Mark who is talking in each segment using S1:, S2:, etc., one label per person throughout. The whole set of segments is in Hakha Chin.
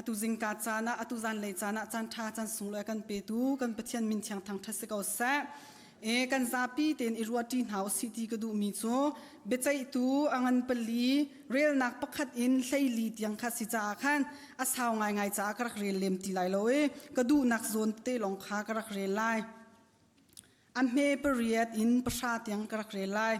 S1: Atu zingka caan ah, atu zanlei caan ah caan ṭha caan sunglawi a kan petu kan Pathian min thiang thangṭhat si ko seh. E kan zapi tein i ruahṭi hna usih ti ka duhmi cu biaceihtu a ngan pali relnak pakhat in 14 tiang kha si caah khan a sau ngaingai caah ka rak rel lem ti lai lo i ka duhnak zawn te lawng kha ka rak rel lai. A hme pariat in pahra tiang ka rak rel lai.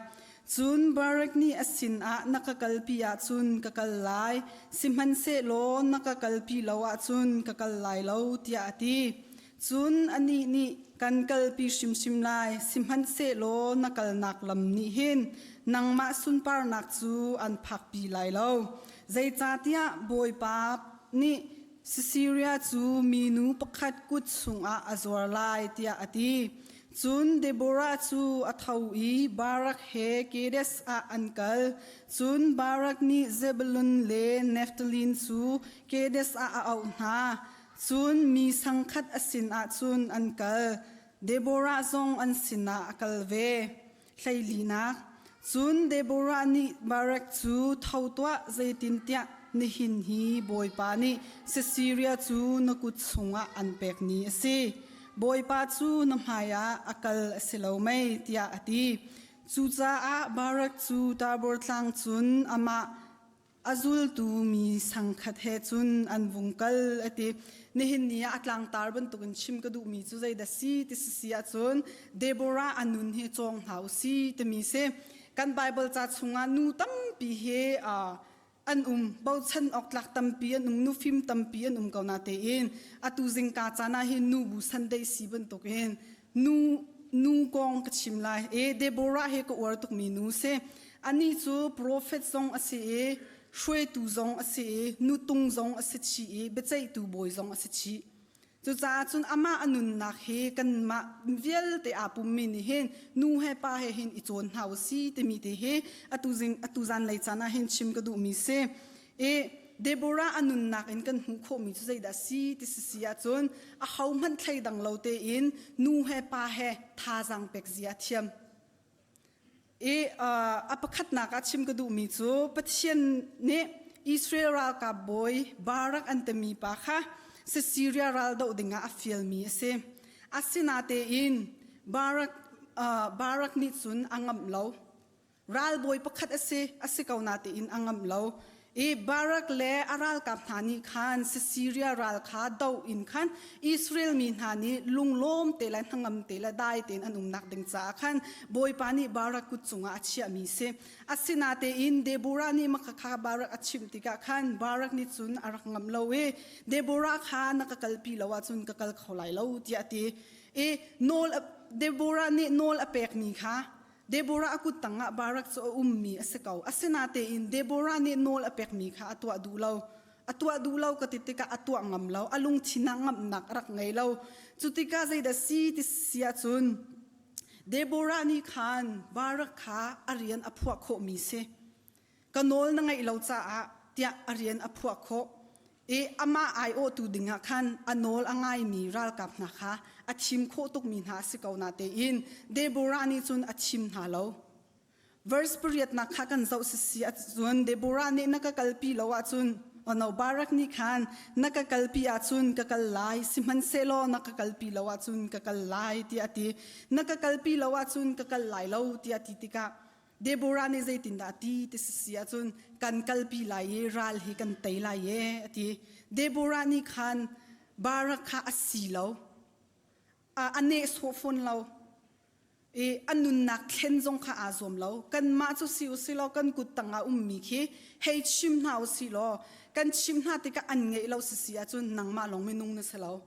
S1: Cun Barak nih a sinah na ka kalpi ahcun ka kal lai, sihmanhsehlaw na ka kalpi lo ahcun ka kal lai lo, tiah a ti. Cun anih nih kan kalpi hrimhrim lai, sihmanhsehlaw na kalnak lam nih hin nangmah sunparnak cu an phakpi lai lo. Zeicahtiah Bawipa nih Siria cu minu pakhat kut chungah a zuar lai tiah a ti. Cun Deborah cu a tho i Barak he Kedesh ah an kal. Cun Barak nih Zebulun le Naftali cu Kedesh ah a auh hna. Cun mi sangkhat a sinah cun an kal. Deborah zong an sinah a kal ve. Hleilinak. Cun Deborah nih Barak cu tho tuah zeitintiah nihin hi Bawipa nih Sisiria cu na kut chungah an pek ni a si. Bawipa cu na hmaiah a kal a si lo mei tiah a ti. Cucaah Barak cu Tabor tlang cun amah a zultu mi sangkhat he cun an vung kal a ti. Nihin ni ah a tlangtar bantukin chim ka duhmi cu zeidah si ti si ahcun Deborah a nun hi cawng hna u si timi si. Kan Bible ca chungah nu tampi hi an um bochan awk tlak tampi an um nu fim tampi an um ko na tein atu zingka caan ah hin nu bu Sunday si bantukin nu nu kong ka chim lai e Deborah he ka uar tukmi nu si Anih cu profet zong a si i hruaitu zong a si i nutung zong a si chih i biaceihtu bawi zong a si chih. Cucaah cun amah a nunnak hi kanmah vialte aa pummi nih hin nu he pa he hin i cawn hna u si timi te hi atu zing atu zanlei caan ah hin chim ka duhmi si. I Deborah a nunnak in kan hmuh khawhmi cu zeidah si ti si si ahcun a ho hmanh thleidang lo tein nu he pa he thazaang pek zia a thiam. I a pakhatnak ah chim ka duhmi cu Pathian nih Israel ralkap bawi Barak an timi pa kha Siria ral doh dingah a fialmi a si. Asinatein Barak, Barak nih cun a ngamh lo. Ralbawi pakhat a si, a si ko natein a ngamh lo. I Barak le a ralkap hna nih khan Siria ral kha doh in khan Israel mi hna nih lunglawm te le hnangam te le dai tein an umnak ding caah khan Bawipa nih Barak kut cungah a chiahmi si. Asinatein Deborah nih maka kha Barak a chimh tikah khan Barak nih cun a rak ngamh lo i Deborah kha na ka kalpi lo ahcun ka kal kho lai lo tiah a ti. I nawl Deborah nih nawl a pekmi kha Deborah a kut tangah Barak cu a ummi a si ko. Asinatein Deborah nih nawl a pekmi kha a tuah duh lo. A tuah duh lo ka ti tikah a tuah ngam lo. A lungthin ah ngamhnak a rak ngei lo. Cu tikah zeidah si ti si ahcun Deborah nih khan Barak kha a rian a phuah khawhmi si. Ka nawl na ngaih lo caah tiah a rian a phuah khawh i amah aiawhtu dingah khan a nawl a ngaimi ralkap hna kha a thim khawh tukmi hna a si ko natein Deborah nih cun a thim hna lo. Verse pariatnak kha kan zoh sisi ahcun Deborah nih na ka kalpi lo ahcun ono Barak nih khan na ka kalpi ahcun ka kal lai sihmanhsehlaw na ka kalpi lo ahcun ka kal lai tiah a ti. Na ka kalpi lo ahcun ka kal lai lo tiah a ti tikah Deborah nih zeitindah a ti ti si ahcun kan kalpi lai i ral hi kan tei lai e a ti. Deborah nih khan Barak kha a si lo. A nehsawh fawn lo. I a nunnak thlen zong kha aa zuam lo. Kanmah cu si u si law kan kut tangah ummi khi hei chim hna u si law kan chim hna tikah an ngeih lo si si ahcun nangmah lawng minung na si lo.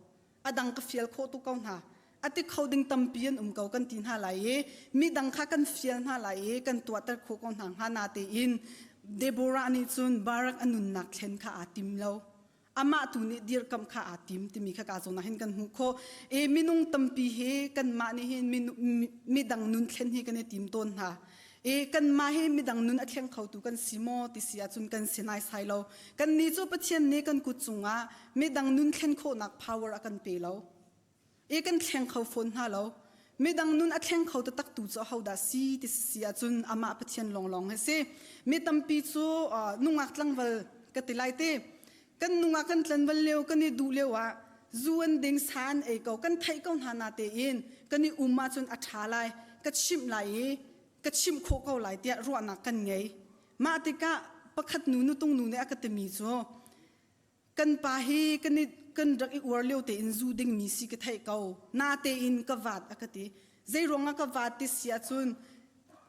S1: A dang ka fial khawh tuk ko hna. A ti kho ding tampi an um ko kan ti hna lai i midang kha kan fial hna lai i kan tuahter khawh ko hna hnga natein Deborah nih cun Barak a nunnak thlen kha aa tim lo. Amah tu nih dirkamh kha aa tim timi kha ka zawn ah hin kan hmuh khawh. E minung tampi hi kanmah nih hin midang nun thlen hi kan i tim tawn hna. E kanmah hi midang nun a thleng khotu kan si maw ti si ahcun kan si naisai lo. Kannih cu Pathian nih kan kut cungah midang nun thlen khawhnak power a kan pe lo. E kan thleng kho fawn hna lo. Midang nun a thleng kho taktak tu cu ahodah si ti si ahcun amah Pathian lawnglawng hi si. Mi tampi cu nungak tlangval ka ti lai te. Kan nungah kan tlanval lio kan i duh lio ah zu an ding sa an ei ko kan theih ko hna na tein kan i um ahcun a ṭha lai ka chimh lai i ka chimh khawh ko lai tiah ruahnak kan ngei. Mah tikah pakhat nu nutung nu nih a ka timi cu kan pa hi kan i kan rak i uar lio tein zu dingmi si ka theih ko na tein ka vat a ka ti zei ruangah ka vat ti si ahcun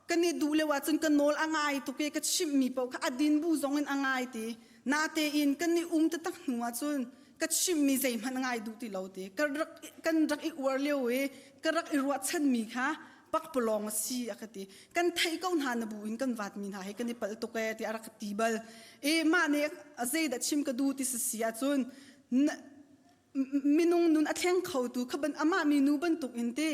S1: kan i duh lio ahcun ka nawl a ngai tuk i ka chimhmi paoh kha a din bu zong in a ngai ti na tein kan i um taktak hnu ahcun ka chimhmi zeihmanh a ngai duh ti lo ti ka rak kan rak i uar lio i ka rak i ruahchanmi kha pakpalawng a si a ka ti. Kan theih ko hna na bu in kan vatmi hna hi kan i palh tuk ee tiah a rak ti bal. E mah nih zeidah chim ka duh ti si ahcun minung nun a thleng khotu kha ban amah mi nu bantuk in te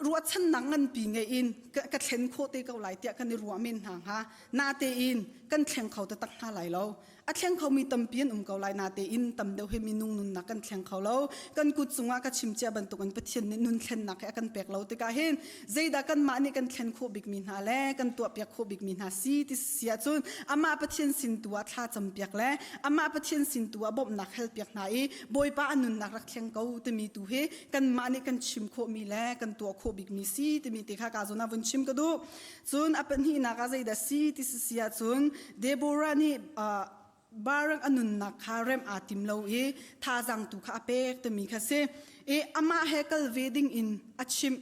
S1: ruahchannak nganpi ngei in ka thlen khawh te ko lai tiah kan i ruah men hna hnga. Natein kan thleng kho taktak hna lai lo. A thleng khomi tampi an um ko lai natein tam deuh hi minung nunnak kan thleng kho lo. Kan kut cungah ka chim cia bantukin Pathian nih nun thlennak hi a kan pek lo tikah hin zeidah kanmah nih kan thlen khawh bikmi hna le kan tuahpiak khawh bikmi hna si ti si ahcun amah Pathian sin tu ah thla campiak le amah Pathian sin tu ah bawmhnak halpiak hna i Bawipa a nunnak rak thleng ko timi tu hi kanmah nih kan chim khawhmi le kan tuah khawh bikmi si timi te kha ka zawn ah vun chim ka duh. Cun a pahnihnak ah zeidah si ti si ahcun Deborah nih Barak a nunnak kha remh aa tim lo i thazaang tu kha a pek timi kha si. I amah he kal ve ding in a chimh.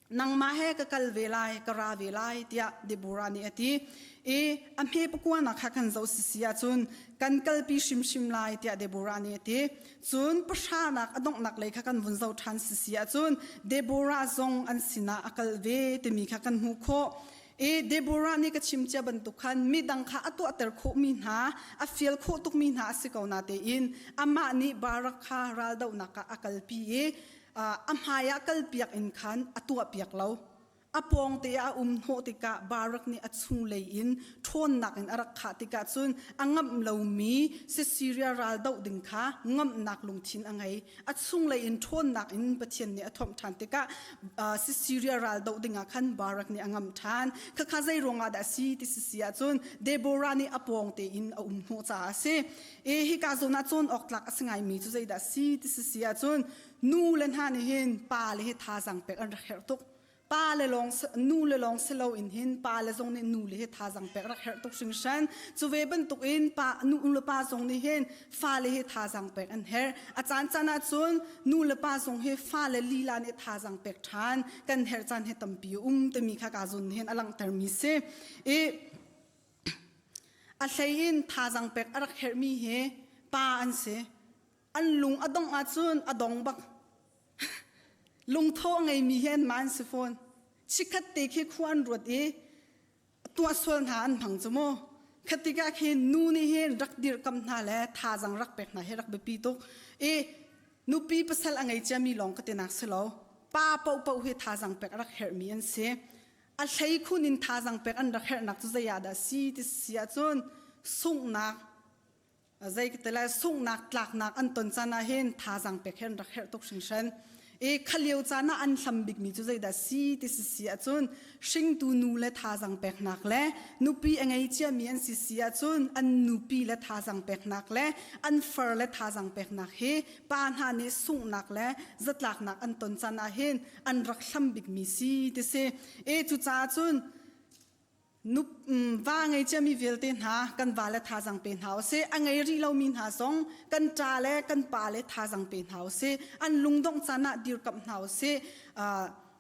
S1: Nangmah he ka kal ve lai, ka ra ve lai tiah Deborah nih a ti. I a hme pakuanak kha kan zoh sisi ahcun kan kalpi hrimhrim lai tiah Deborah nih a ti. Cun pahranak a donghnak lei kha kan vun zoh ṭhan sisi ahcun Deborah zong an sinah a kal ve timi kha kan hmuh khawh. I Deborah nih ka chim cia bantuk khan midang kha a tuahter khawhmi hna, a fial khawh tukmi hna a si ko natein amah nih Barak kha raldohnak ah a kalpi i a hmai ah kalpiak in khan a tuahpiak lo. A pawngte ah a um hnawh tikah Barak nih a chunglei in ṭhawnnak in a rak khah tikah cun a ngamh lomi Siria ral doh ding kha ngamhnak lungthin a ngei. A chunglei in ṭhawnnak in Pathian nih a thawmh ṭhan tikah Siria ral doh ding ah khan Barak nih a ngamh ṭhan. Khakha zei ruangah dah a si ti si ahcun Deborah nih a pawngte in a um hnawh caah a si. E hika zawn ah cawn awk tlak a si ngaimi cu zeidah a si ti si ahcun nu le hna nih hin pa le hi thazaang pek an rak herh tuk. Pa le lawng nu le lawng si loin hin pa le zong nih nu le hi thazaang pek rak herh tuk hringhran. Cu ve bantuk in pa nu le pa zong nih hin fa le hi thazaang pek an herh. A caan caan ahcun nu le pa zong hi fa le lila nih thazaang pek ṭhan kan herh caan hi tampi a um timi kha ka zun hin a langhtermi si. I a hlei in thazaang pek a rak herhmi hi pa an si. An lung a dongh ahcun a dong bak. Lungtho a ngeimi hi anmah an si fawn. Chikkhat te khi khua an ruat i tuah sual hna an hmang cu mu. Khatikah khin nu nih hin rak dirhkamh hna le thazaang rak pek hna hi rak biapi tuk. I nupi pasal a ngei ciami lawng ka tinak si lo. Pa paohpaoh hi thazaang pek a rak herhmi an si. A hlei khun in thazaang pek an rak herhnak cu zei ah dah si ti si ahcun sunghnak zei ka ti lai sunghnak tlaknak an ton caan ah hin thazaang pek hi an rak herh tuk hringhran. I khalio caan ah an hlam bikmi cu zeidah si ti si si ahcun hringtu nu le thazaang peknak le nupi a ngei ciami an si si ahcun an nupi le thazaang peknak le an far le thazaang peknak hi pa hna nih sunghnak le zatlaknak an ton caan ah hin an rak hlam bikmi si ti si. E cucaah cun Va ngei ciami vialte hna kan va le thazaang pe hna usih. A ngei rih lomi hna zong kan ṭa le kan pa le thazaang pe hna usih. An lungdongh caan ah dirkamh hna usih.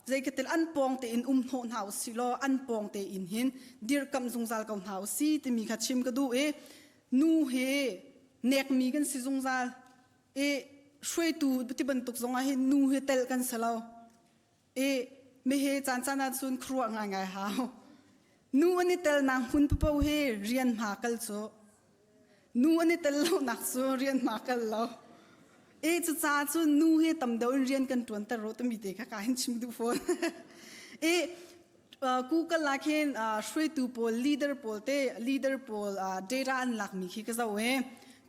S1: Zeikatil an pawng tein um hnawh hna usih law an pawng tein hin dirkamh zungzal ko hna usih timi kha chim ka duh i nu hi nekmi kan si zungzal i hruaitu ti bantuk zong ah hin nu hi tel kan si lo. I mihi caan caan ah cun khuaruah ngaingai hau. Nu an i telnak hmun paoh hi rian hma kal cu. Nu an i tel lonak cu rian hma kal lo. E cucaah cun nu hi tam deuh in rian kan ṭuan ter rawh timi te kha ka hin chim duh fawn. I Google ah khin hruaitu pawl leader pawl te leader pawl data an lakmi khi ka zoh i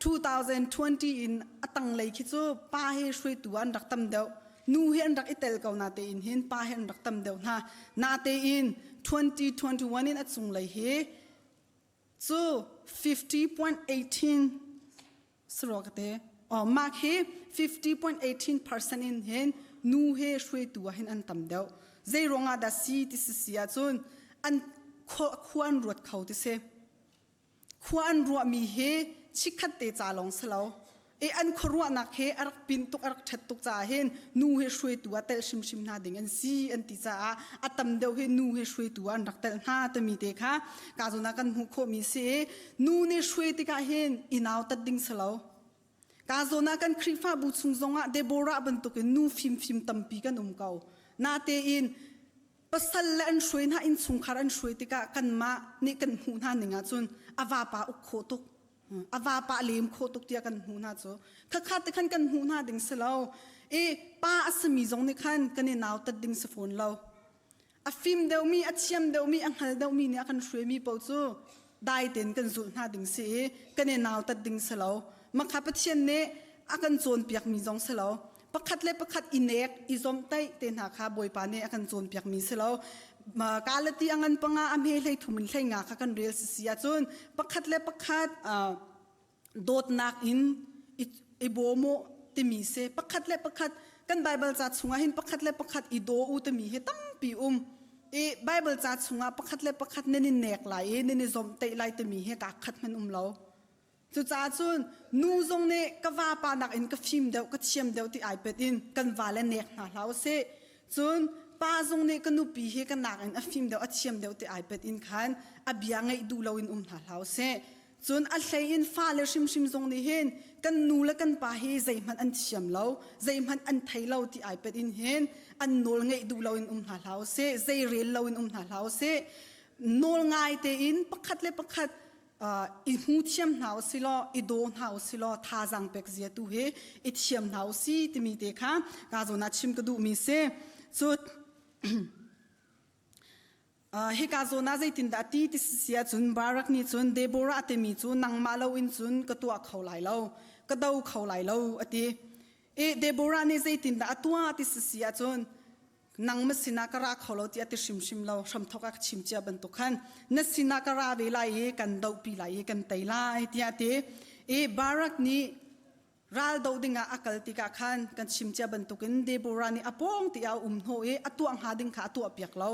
S1: 2020 in a tanglei khi cu pa hi hruaitu an rak tam deuh. Nu hi an rak i tel ko natein hin pa hi an rak tam deuh hna. Natein 2021 in a cunglei hi cu 50.18. Sarua ka te. Oh, mah khi 50.18% in hin nu he hruaitu ah hin an tam deuh. Zei ruangah dah si ti si si ahcun an khua an ruat kho ti si. Khua an ruahmi hi chikkhat te ca lawng si lo. E an khuaruahnak he a rak pin tuk a rak ṭhat tuk caah hin nu he hruaitu ah telh hrimhrim hna ding an si an ti caah a tam deuh hi nu he hruaitu ah an rak telh hna timi te kha ka zawn ah kan hmuh khawhmi si i nu nih hruai tikah hin i nautat ding si lo. Ka zawn ah kan Khrihfabu chung zongah Deborah bantukin nu fimfim tampi kan um ko. Natein pasal le an hruai hna innchungkhar an hruai tikah kanmah nih kan hmuh hna ning ahcun a vapa uk khawh tuk a vapa lem khawh tuk tiah kan hmuh hna cu khakha te khan kan hmuh hna ding si lo i pa a simi zong nih khan kan i nautat ding si fawn lo a fim deuhmi a thiam deuhmi a hngal deuhmi nih a kan hruaimi paoh cu dai tein kan zulh hna ding si i kan i nautat ding si lo makha Pathian nih a kan cawnpiakmi zong si lo pakhat le pakhat i nek i zomhtaih te hna kha Bawipa nih a kan cawnpiakmi si lo Galati a ngan panga a hme hlei thum in hlei nga kha kan rel si si ahcun pakhat le pakhat dawtnak in i bawm u timi si pakhat le pakhat kan Bible ca chungah hin pakhat le pakhat i daw u timi hi tampi um i Bible ca chungah pakhat le pakhat nan i nek lai i nan i zomhtaih lai timi hi kaa khat hmanh um lo Cucaah cun nu zong nih ka vapa nakin ka fim deuh, ka thiam deuh ti ai pet in kan vale nek hna hlah usih. Cun pa zong nih ka nupi hi ka nakin a fim deuh, a thiam deuh ti ai pet in khan a bia ngaih duh loin um hna hlah usih. Cun a hlei in fale hrimhrim zong nih hin kan nu le kan pa hi zeihmanh an thiam lo, zeihmanh an thei lo ti ai pet in hin an nawl ngaih duh loin um hna hlah usih, zei rel loin um hna hlah usih. Nawl ngai tein pakhat le pakhat i hmu thiam hna u si law i daw hna u si law thazaang pek zia tu hi i thiam hna u si timi te kha ka zawn ah chim ka duhmi si cu hika zawn ah zeitindah ti ti si ahcun Barak nih cun Deborah timi cu nangmah loin cun ka tuah kho lai lo ka do kho lai lo a ti i Deborah nih zeitindah a tuah ti si ahcun nang ma sinah ka ra kho lo ti a ti hrimhrim lo hramthok ah ka chim cia bantuk khan na sinah ka ra ve lai i kan dohpi lai i kan tei lai tiah ti i Barak nih ral do dingah a kal tikah khan kan chim cia bantukin Deborah nih a pawng ti a um hnawh i a tuah hnga ding kha a tuah piak lo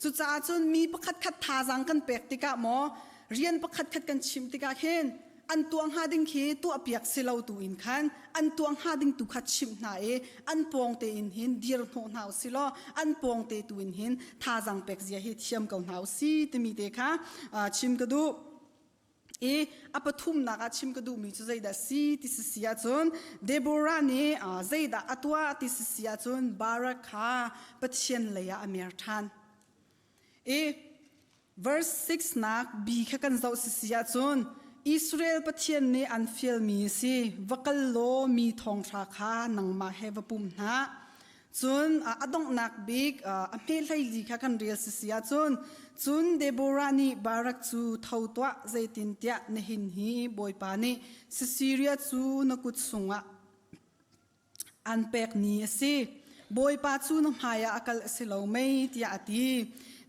S1: Cucaah cun mi pakhatkhat thazaang kan pek tikah maw rian pakhatkhat kan chimh tikah khin an tuah hnga ding khi tuahpiak si lo tu in khan an tuah hnga ding tu kha chimh hna i an pawng tein hin dir hnawh hna usih law an pawng te tu in hin thazaang pek zia hi thiam ko hna usih timi te kha chim ka duh. I a pathumnak ah chim ka duhmi cu zeidah si ti si si ahcun Deborah nih zeidah a tuah ti si si ahcun Barak kha Pathian lei ah a mer ṭhan. I verse 6 nak B kha kan zoh si si ahcun Israel Pathian nih an fialmi si va kal law mi thonghra kha nangmah he va pum hna. Cun a donghnak bik a hmehlei kha kan rel sisi ahcun cun Deborah nih Barak cu tho tuah zeitintiah nihin hi Bawipa nih Sisiria cu na kut sungah an pek ni a si. Bawipa cu na hmaiah a kal a si lo mei tiah a ti.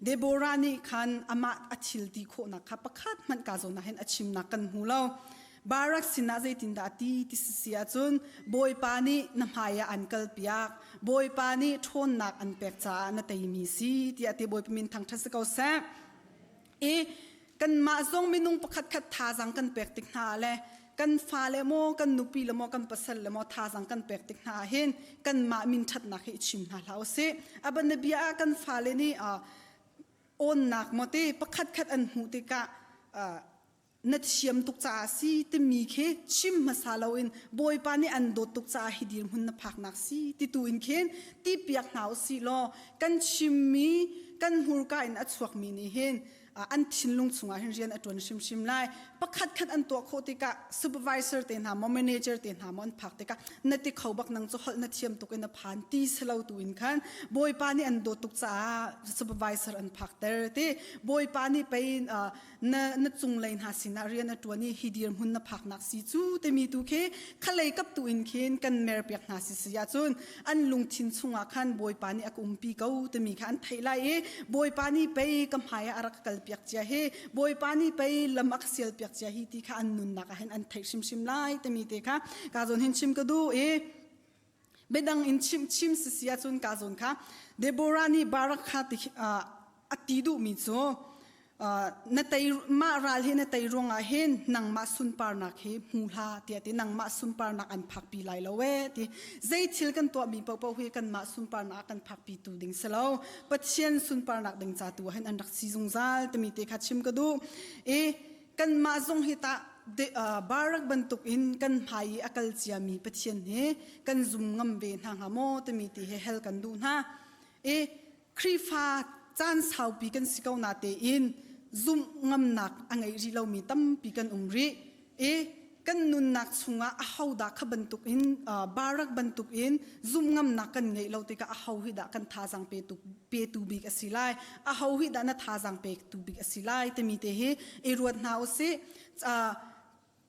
S1: Deborah nih khan amah a thil ti khawhnak kha pakhat hmanh ka zawn ah hin a chimnak kan hmu lo. Barak sinah zeitindah a ti ti si ahcun Bawipa nih na hmaiah an kalpiak Bawipa nih ṭhawnnak an pek caah na teimi si tiah ti Bawipa min thangṭhat si ko seh i kanmah zong minung pakhat khat thazaang kan pek tik hna le kan fale maw kan nupi le maw kan pasal le maw thazaang kan pek tik hna hin kanmah min ṭhatnak hi i chim hna hlah usih a banabia ah kan fale nih awnnak maw te pakhat khat an hmuh tikah na thiam tuk caah si timi khi chim hmasa loin Bawipa nih an dawt tuk caah hi dirhmun na phaknak si ti tu in khin ti piak hna usih law kan chimmi kan hmurka in a chuakmi nih hin an thinlung chungah hin rian a ṭuan hrimhrim lai pakhat khat an tuah khawh tikah supervisor te hna maw manager te hna maw an phak tikah na ti kho bak nang cu holh na thiam tuk in na phan ti si lo tu in khan Bawipa nih an dawt tuk caah supervisor an phakter ti Bawipa nih pei na na cunglei hna sinah rian a ṭuan i hi dirhmun na phaknak si cu timi tu khi khalei kap tu in khin kan merpiak hna si si ahcun an lungthin chungah khan Bawipa nih a ka umpi ko timi kha an theih lai i Bawipa nih pei ka hmai ah a rak ka kalpi. piak cia hi Bawipa nih pei lam a ka sial piak cia hi ti kha an nunnak ah hin an theih hrimhrim lai timi te kha ka zawn hin chim ka duh i biadang in chim chim si si ahcun ka zawn kha Deborah nih Barak kha ti a ti duhmi cu na tei mah ral hi na tei ruangah hin nangmah sunparnak hi hmu hlah tiah ti nangmah sunparnak an phakpi lai lo e ti zei thil kan tuahmi paohpaoh hi kanmah sunparnak kan phakpi tu ding si lo Pathian sunparnak ding ca tu ah hin an rak si zungzal timi te kha chim ka duh i kanmah zong hi tah Barak bantuk in kan hmai i a kal ciami Pathian hi kan zum ngam ve hna hnga maw timi ti he hel kan duh hna i Khrihfa caan saupi kan si ko na tein zumh ngamnak a ngei rih lomi tampi kan um rih i kan nunnak chungah ahodah kha bantuk in Barak bantuk in zumh ngamnak kan ngeih lo tikah aho hi dah kan thazaang petu petu bik a si lai aho hi dah na thazaang pektu bik a si lai timi te hi i ruat hna usih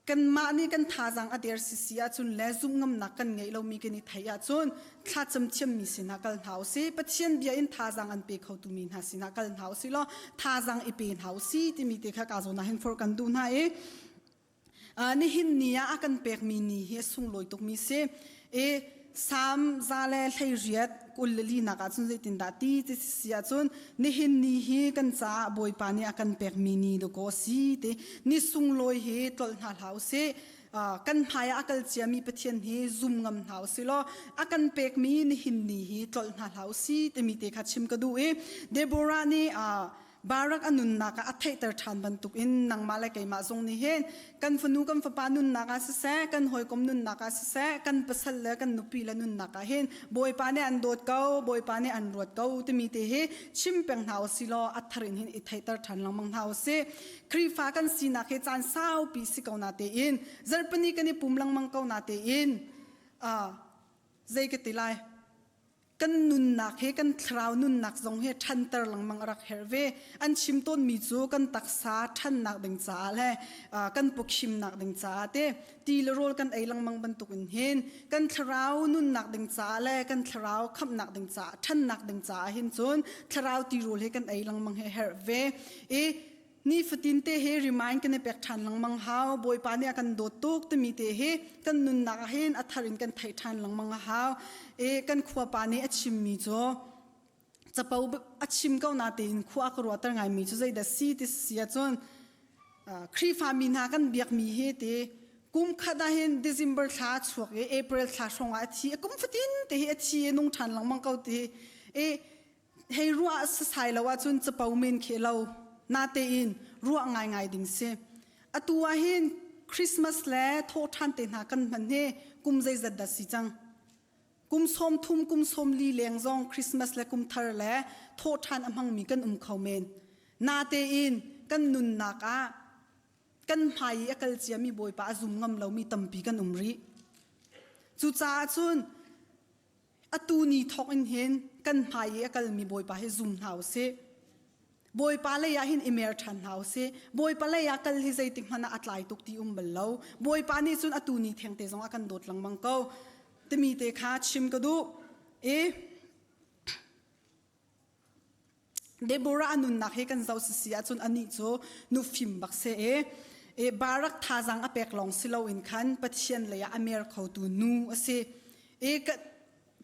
S1: kanmah nih kan thazaang a der sisi ahcun le zumhngamnak kan ngeih lomi kan i theih ahcun thlacam thiammi sinah kal hna usih Pathian bia in thazaang an pe khotu mi hna sinah kal hna usih law thazaang i pe hna usih timi te kha ka zawn ah hin forh kan duh hna i nihin ni ah a kan pekmi ni hi a sunglawi tukmi si i Salm 118 24 nak ahcun zeitindah ti ti si ahcun nihin ni hi kan caah Bawipa nih a kan pekmi ni dakaw a si ti ni sunglawi hi tlolh hna hlah usih kan hmai ah a kal ciami Pathian hi zum ngam hna usih law a kan pekmi nihin ni hi tlolh hna hlah usih timi te kha chim ka duh i Deborah nih Barak a nunnak ah a theihter ṭhan bantukin nangmah le keimah zong nih hin kan fanu kan fapa nunnak ah siseh, kan hawikom nunnak ah siseh, kan pasal le kan nupi le nunnak ah hin Bawipa nih an dawt ko, Bawipa nih an ruat ko timi te hi chim peng hna usih law a thar in hin i theihter ṭhan lengmang hna usih. Khrihfa kan sinak hi caan saupi si ko na tein zarhpini kan i pum lengmang ko na tein zei ka ti lai Kan nunnak he kan thlarau nunnak zong hi ṭhanter lengmang a rak herh ve. An chim tawnmi cu kan taksa ṭhannak ding caah le kan pawkhimnak ding caah te ti le rawl kan ei lengmang bantuk in hin kan thlarau nunnak ding caah le kan thlarau khamhnak ding caah ṭhannak ding caah hin cun thlarau ti rawl hi kan ei lengmang hi a herh ve. I Nifatin te hi remind kan i pek ṭhan lengmang hau. Bawipa nih a kan dawt tuk timi te hi kan nunnak ah hin a thar in kan theih ṭhan lengmang a hau. I kan khuapa nih a chimmi cu capo a chim ko na tein khua a ka ruahter ngaimi cu zeidah si ti si ahcun Khrihfa mi hna kan biakmi hi ti kum khat ah hin December thla a chuak i April thla hrawng ah a thi. Kum fatin te hi a thi i nung ṭhan lengmang ko ti. I hei ruah sasai lo ahcun capo men khi lo natein ruah ngaingai ding si atu ah hin Christmas le thawhṭhan te hna kan hman hi kum zeizat dah si cang kum 30 kum 40 leng zong Christmas le kum thar le thawhṭhan a hmangmi kan um kho men natein kan nunnak ah kan hmai i a kal ciami Bawipa a zum ngam lomi tampi kan um rih cucaah cun Atu ni thawk in hin kan hmai i a kalmi Bawipa hi zum hna u sih. Bawipa lei ah hin i mer ṭhan hna u sih. Bawipa lei ah kal hi zeitik hmanh ah a tlai tuk ti um bal lo. Bawipa nih cun atu ni thengte zong a kan dawt lengmang ko. Timi te kha chim ka duh. I Deborah a nunnak hi kan zoh sisi ahcun anih cu nu fim bak si i i Barak thazaang a pek lawng si loin khan Pathian lei ah a mer khotu nu a si. I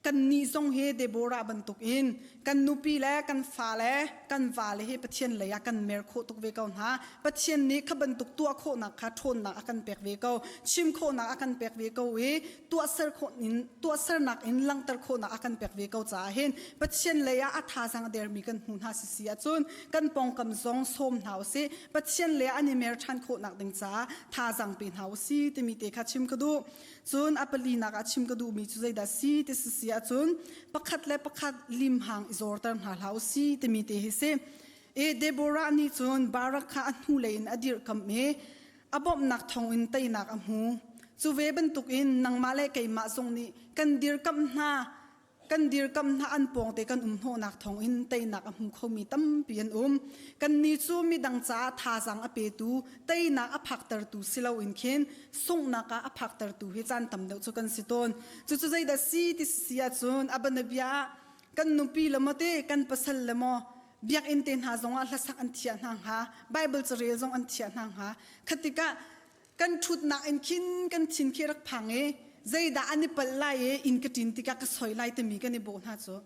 S1: kannih zong hi Deborah bantuk in kan nupi le kan fa le kan va le hi Pathian lei ah kan mer khawh tuk ve ko hna. Pathian nih kha bantuk tuah khawhnak kha ṭhawnnak a kan pek ve ko, chim khawhnak a kan pek ve ko i tuahser khawh in tuahsernak in langhter khawhnak a kan pek ve ko caah hin Pathian lei ah a thazaang a dermi kan hmu hna sisi ahcun kan pawngkam zong sawm hna usih Pathian lei ah an i mer ṭhan khawhnak ding caah thazaang pe hna usih timi te kha chim ka duh cun a palinak ah chim ka duhmi cu zeidah si ti sisi ahcun pakhat le pakhat limhang i zawrter hna hlah usih timi te hi si i Deborah nih cun Barak kha a hnulei in a dirhkamh i a bawmhnak thawngin teinak a hmu. Cu ve bantukin nangmah le keimah zong nih kan dirkamh hna kan dirkamh hna an pawngte kan um hnawhnak thawngin teinak a hmu khomi tampi an um. Kannih cu midang caah thazaang a petu, teinak a phaktertu si loin khin sunghnak ah a phaktertu hi caan tam deuh cu kan si tawn. Cucu zeidah si ti si ahcun a bianabia ah kan nupi le maw te kan pasal le maw Biakinn te hna zongah hlasak an thiah hna hnga, Bible carel zong an thiah hna hnga. Khatikah kan ṭhutnak in khin kan thin khi rak phang i zeidah an i palh lai i inn ka ṭin tikah ka soi lai timi kan i bawh hna cu.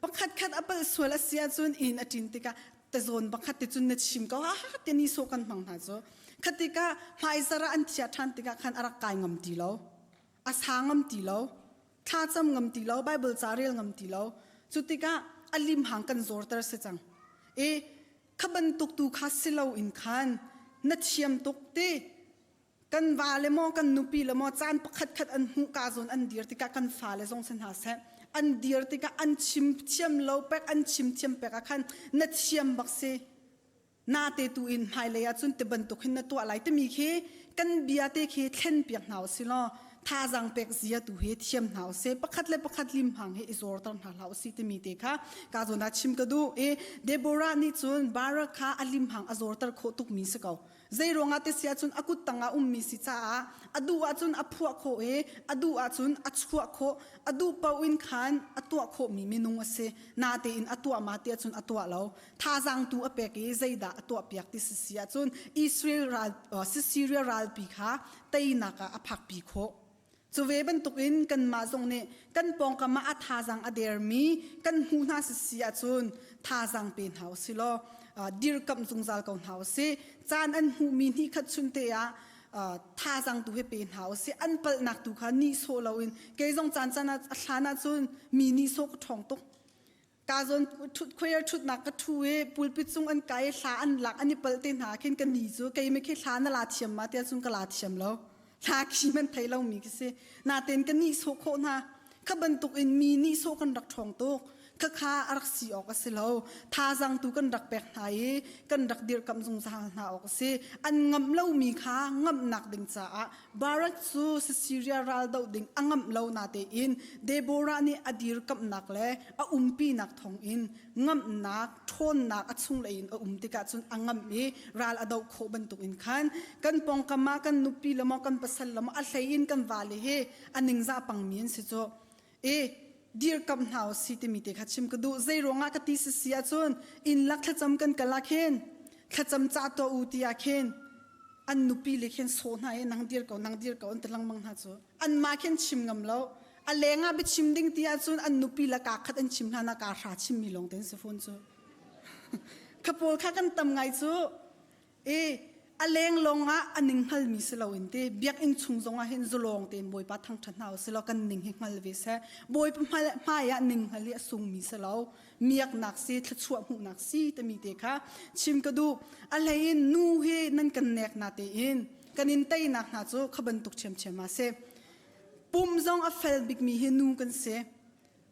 S1: Pakhat khat a palh sual a si ahcun inn a ṭin tikah tazawn pakhat te cun na chim ko ha ha te ni sawh kan hmang hna cu. Khatikah hmaizar ah an thiah ṭhan tikah khan a rak kai ngam ti lo. A sa ngam ti lo. Thlacam ngam ti lo. Bible ca rel ngam ti lo. Cu tikah a limhang kan zorter si cang. E kha bantuk tu kha si lo in khan na thiam tuk ti kan va le maw kan nupi le maw caan pakhat khat an hmuh ka zawn an dir tikah kan fale zong si hna seh an dir tikah an chim thiam lo pek an chim thiam pek ah khan na thiam bak si na te tu in hmailei ah cun ti bantuk hin na tuah lai timi khi kan bia te khi thlen piak hna usih law thazaang pek zia tu hi thiam hna usih pakhat le pakhat lim hang hi i zorter hna hlah usih timi te kha ka zawn ah chim ka duh i Deborah nih cun Barak kha a lim hang a zorter khawh tuk mi si ko Zei ruangah ti si ahcun a kut tangah ummi si caah a duh ahcun a phuah khawh i a duh ahcun a chuah khawh a duh paoh in khan a tuah khawhmi minung a si. Natein a tuah ma ti ahcun a tuah lo. Thazaang tu a pek i zeidah a tuahpiak ti si si ahcun Israel ral Syria ralpi kha teinak ah a phakpi khawh. Cu ve bantukin kanmah zong nih kan pawngkam ah a thazaang a dermi kan hmuh hna si si ahcun thazaang pe hna usih law dirkamh zungzal ko hna usih. Caan an hmuhmi hnihkhat chunte ah thazaang tu he pe hna usih. An palhnak tu kha nihsawh loin kei zong caan caan ah a hlan ahcun mi nihsawh ka ṭhawng tuk. Ka zawn choir ṭhutnak ka ṭhu i pulpit cung an kai i hla an lak an i palh te hna khin ka ni cu kei mi khi hla na la thiam ma tiah cun ka la thiam lo. Hla khi man thei lomi khi si. Natein ka nihsawh khawh hna. Kha bantuk in mi nihsawh kan rak ṭhawng tuk. Khakha a rak si awk a si lo. Thazaang tu kan rak pek hna i kan rak dirkamh zungzal hna awk a si. An ngamh lomi kha ngamhnak ding caah Barak cu Siria ral doh ding a ngamh lo natein Deborah nih a dirkamhnak le a umpinak thawngin ngamhnak, ṭhawnnak a chunglei in a um tikah cun a ngamh i ral a doh khawh bantukin khan kan pawngkam ah kan nupi le maw kan pasal le maw a hlei in kan vale hi a ningzah pangmi an si cu. I dirkamh hna u si timi te kha chim ka duh. Zei ruangah ka ti si si ahcun inn lak thlacam kan kal ah khin thlacam cah tuah u ti ah khin an nupi le khin sawh hna i nang dir ko nang dir ko an ti lengmang hna cu anmah khin chim ngam lo a leng ah biachim ding ti ahcun an nupi le kaa khat an chim hna na kaa hra chimmi lawng te an si fawn cu kha pawl kha kan tam ngai cu i a leng lawng ah a ning hngalmi si loin te biakinn chung zongah hin zulawng tein Bawipa thangṭhat hna usih law kan ning hi hngal ve seh Bawipa hmai ah ning hngal hi a sungmi si lo miaknak si thluachuah hmuhnak si timi te kha chim ka duh a hlei in nu hi nan kan nek na tein kan in teinak hna cu kha bantuk ṭhiamṭhiam ah si pum zong a fel bikmi hi nu kan si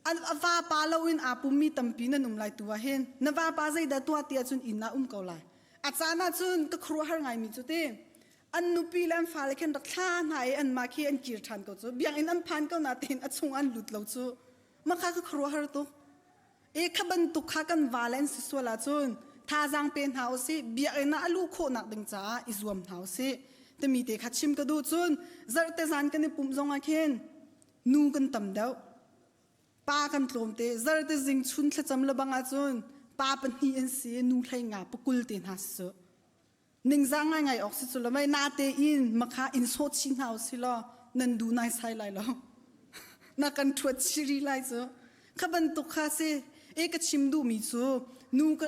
S1: a vapa loin aa pummi tampi nan um lai tu ah hin na vapa zeidah tuah ti ahcun inn ah um ko lai a caan ah cun ka khuaruahhar ngaimi cu ti an nupi le an fale khin rak thla hna i anmah khi an kir ṭhan ko cu biakinn an phan ko natein a chung an lut lo cu mah kha ka khuaruahhar tuk e kha bantuk kha kan vale an si sual ahcun thazaang pe hna usih biakinn ah a luh khawhnak ding caah i zuam hna usih timi te kha chim ka duh cun zarhte zan kan i pumh zong ah khin nu kan tam deuh Pa kan tlawmte zarte zing chun thlacam le bang ahcun pa pahnih an si nu hlei nga pakul te hna si cu ningzah ngaingai awk si cu lo mei nate in makha in sawh chih hna usih law nan du nai sai lai lo na kan ṭhuat chiri lai cu kha bantuk kha si e ka chim duhmi cu nu ka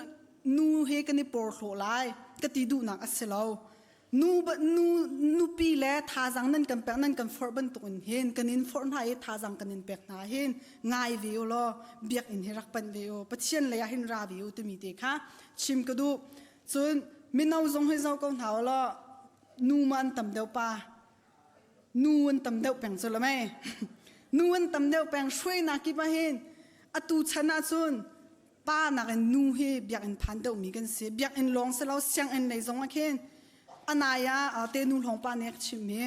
S1: nu he kan i porhlawh lai ka ti duhnak a si lo Nu nu nupi le thazaang nan kan pek nan kan forh bantuk in hin kan in forh hna i thazaang kan in pek hna hin ngai ve u law biakinn hi rak panh ve u Pathian lei ah hin ra ve u timi te kha chim ka duh cun mino zong hi zoh ko hna u law nu ma an tam deuh pa nu an tam deuh peng cu lo mei nu an tam deuh peng hruainak kip ah hin atu chan ah cun pa nakin nu hi biakinn phan deuhmi kan si biakinn lawng si lo sianginn lei zong ah khin anai ah te nu hlawng pa nih a chimmi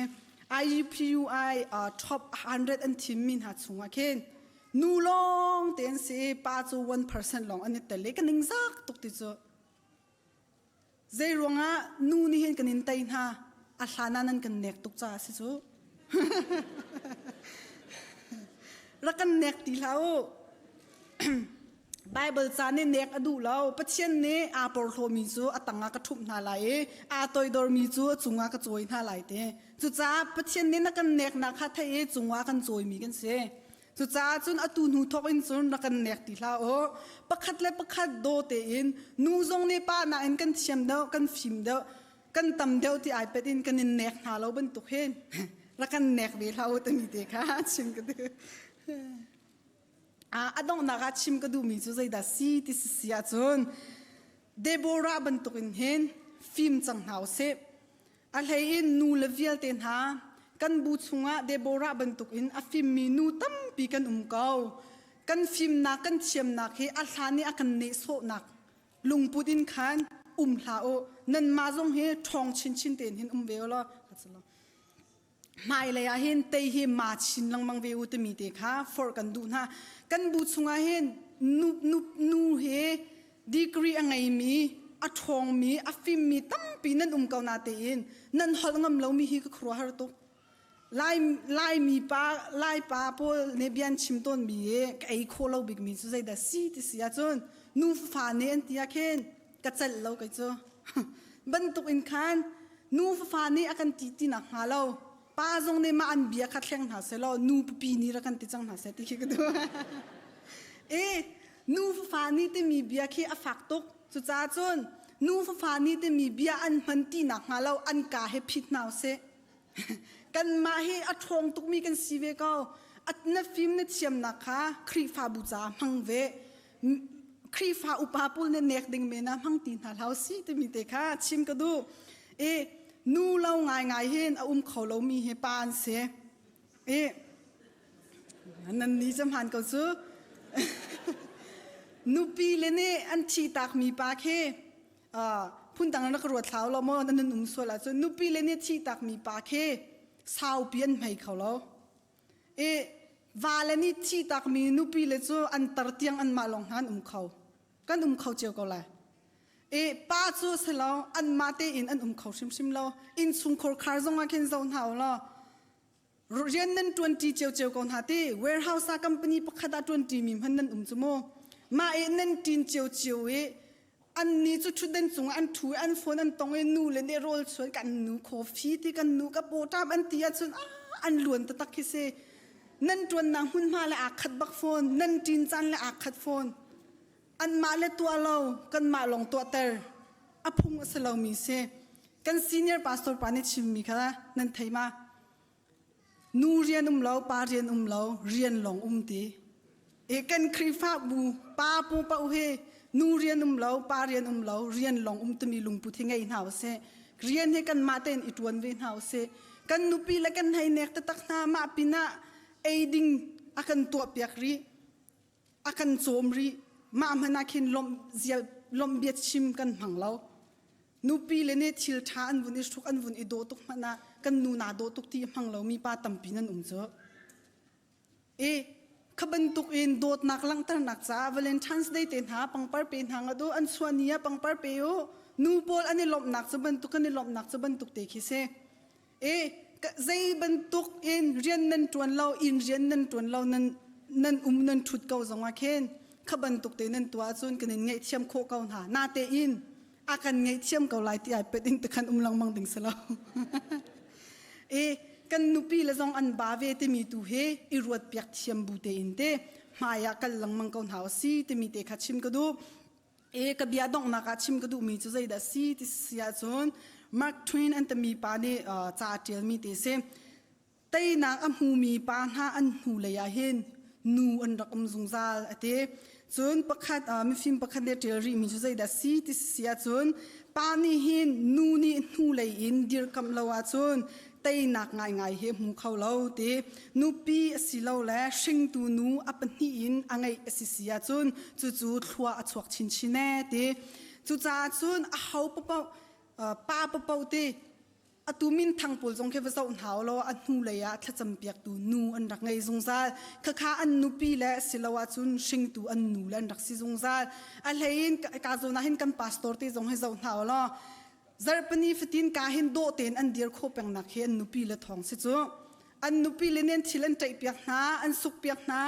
S1: IUPUI top 100 an thimmi hna chungah khin nu lawng te an si pa cu 1% lawng an i tel i ka ningzak tuk ti cu Zei ruangah nu nih hin kan in tei hna a hlan ah nan kan nek tuk caah si cu. Rak kan nek ti hlah u. Baibal ca nih nek a duh lo. Pathian nih aa porhlawmi cu a tangah ka ṭhumh hna lai i aa toidormi cu a cungah ka cawi hna lai ti. Cucaah Pathian nih na kan neknak kha theih i cungah kan cawimi kan si. Cucaah cun atu hnu thawk in cun rak kan nek ti hlah u. Pakhat le pakhat daw tein nu zong nih pa nakin kan thiam deuh, kan fim deuh, kan tam deuh ti ai pet in kan in nek hna lo bantuk hin rak kan nek ve hlah u timi te kha chim ka duh. A donghnak ah chim ka duhmi cu zeidah si ti si si ahcun Deborah bantukin hin fim cang hna usih. A hlei in nu le vialte hna kan bu chungah Deborah bantukin a fimmi nu tampi kan um ko. Kan fimnak kan thiamnak hi a hlan i a kan nehsawhnak lungput in khan um hlah u. Nanmah zong hi ṭhawng chinchin tein hin um ve u law. Hmailei ah hin tei hi ma chin lengmang ve u timi te kha forh kan duh hna. Kan bu chungah hin nu, nu, nu he degree a ngeimi, a ṭhawngmi, a fimmi tampi nan um ko na tein nan holh ngam lomi hi ka khuaruahhar tuk. Lai, Laimi pa, Lai pa pawl nih bia an chim tawnmi i ka ei khawh lo bikmi cu zeidah si ti si ahcun nu fa nih an ti ah khin ka celh lo kei cu. Bantuk in khan nu fafa nih a kan ti ti nak hnga lo pa zong nih mah an bia kha thleng hna seh law nu pipi nih rak kan ti cang hna seh ti khi ka duh. E nu fafa nih timi bia khi a fak tuk. Cucaah cun nu fafa nih timi bia an hman ti nak hnga lo an ka he phit hna usih. Kanmah hi a ṭhawng tukmi kan si ve ko. Na fim na thiamnak kha Khrihfabu caah hmang ve. Khrihfa upa pawl nih nek ding men ah hmang ti hna hlah si timi te kha chim ka duh. I nu lo ngaingai hin a um kho lomi hi pa an si. I nan ni cu hmaan ko cu. Nupi le nih an thih takmi pa khi phundang na ka ruat hlau lo maw nan um sual ahcun nupi le nih thih takmi pa khi saupi an hmei kho lo. I vale nih thih takmi nupi le cu an tar tiang anmah lawng hna an um kho. Kan um kho cio ko lai. I pa cu si lo anmah tein an um kho hrimhrim lo. Innchungkhar khar zong ah khin zoh hna u law rian nan ṭuanṭi ciocio ko hna ti warehouse ah company pakhat ah ṭuanṭi mi hmanh nan um cu mu mah i nan ṭin ciocio i an ni cu ṭhutdan cungah an ṭhu i an phone an tong i nu le nih rawl chuan kan nu coffee ti kan nu ka pawṭam an ti ahcun an luan taktak khi si nan ṭuannak hmunhma le aa khat bak fawn nan ṭin caan le aa khat fawn anmah le tuah lo kanmah lawng tuahter a phung a si lomi si kan senior pastor pa nih chimmi kha nan thei ma nu rian um lo pa rian um lo rian lawng um ti e kan Khrihfabu pa pu pa he nu rian um lo pa rian um lo rian lawng um timi lungput hi ngei hna usih rian hi kanmah tein i ṭuan ve hna usih kan nupi le kan hei nek taktak hna mah pinah ei ding a kan tuah piak rih a kan cawm rih mah hmanh ah khin lawmh zial lawmh bia chim kan hmang lo nupi le nih thil ṭha an vun i hruk an vun i dawh tuk hmanh ah kan nu naa dawh tuk ti a hmang lomi pa tampi nan um cu i kha bantuk in dawtnak langhternak caah Valentine's Day te hna pangpar pe hna nga do an chuah ni ah pangpar pe u nu pawl an i lawmhnak cu bantuk kan i lawmhnak cu bantuk te khi si E zei bantuk in rian nan ṭuan lo inn rian nan ṭuan lo nan nan um nan ṭhut ko zong ah khin kha bantuk te nan tuah ahcun kan in ngaihthiam khawh ko hna natein a kan ngaihthiam ko lai ti ai pet in tikhan um lengmang ding si lo e kan nupi le zong an ba ve timi tu hi i ruat piak thiam bu tein te hmai ah kal lengmang ko hna si timi te kha chim ka duh E ka bia donghnak ah chim ka duhmi cu zeidah si ti si ahcun Mark Twain an timi pa nih ca a ṭialmi ti si. Teinak a hmumi pa hna an hnulei ah hin nu an rak um zungzal a ti. Cun pakhat mifim pakhat nih a ṭial rihmi cu zeidah si ti si ahcun pa nih hin nu nih hnulei in dirkamh lo ahcun teinak ngaingai hi a hmu kho lo ti nupi asilole hringtu nu a pahnih in a ngeih a si si ahcun cucu thlua a chuak chinchin ee ti cucaah cun a ho paoh pa paoh ti atu minthang pawl zong khi va zoh hna law a hnu lei ah thlacam piaktu nu an rak ngei zungzal khakha an nupi le silo ahcun hringtu an nu le an rak si zungzal a hlei in ka zawn ah hin kan pastor te zong hi zoh hna law Zarhpini fatin ka hin dawh tein an dir khawh pengnak hi an nupi le thawng si cu. An nupi le nih an thil an ṭaih piak hna, an suk piak hna.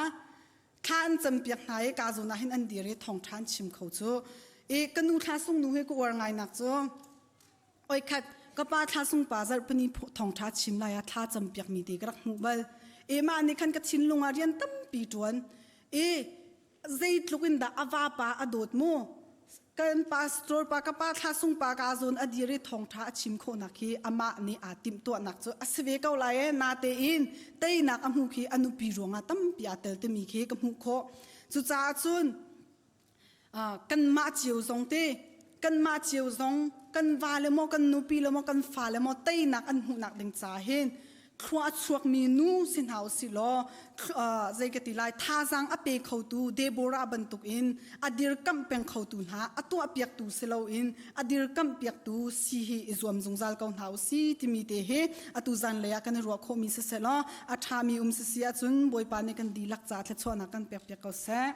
S1: Thla an campiak hna i ka zawn ah hin an dir i thawngṭha an chim kho cu. I ka nu thla sung nu hi ka uar ngai nak cu oi khat ka pa thla sung pa zarhpini thawngṭha chim lai ah thla campiak mi te ka rak hmuh bal. E mah nih khan ka thinlung ah rian tampi ṭuan. I zeitluk in dah a vapa a dawt mu kan pastor pa ka pa thla sung pa ka zawn a dir i thawngtha a chim khawhnak hi amah nih aa timhtuahnak cu a si ve ko lai e natein teinak a hmu khi a nupi ruangah tampi aa tel timi khi ka hmuh khawh. Cucaah cun kanmah cio zong te kanmah cio zong kan va le maw kan nupi le maw kan fa le maw teinak an hmuhnak ding ca hin thlua a chuakmi nu si hna usih law zei ka ti lai thazaang a pe khotu Deborah bantukin a dirkamh peng khotu hna a tuahpiaktu si loin a dirkamh piaktu si hi i zuam zungzal ko hna usih timi te hi atu zan lei ah kan i ruah khawhmi siseh law a ṭhami um sisi ahcun Bawipa nih kan dihlak ca thluachuahnak kan pek piak ko seh.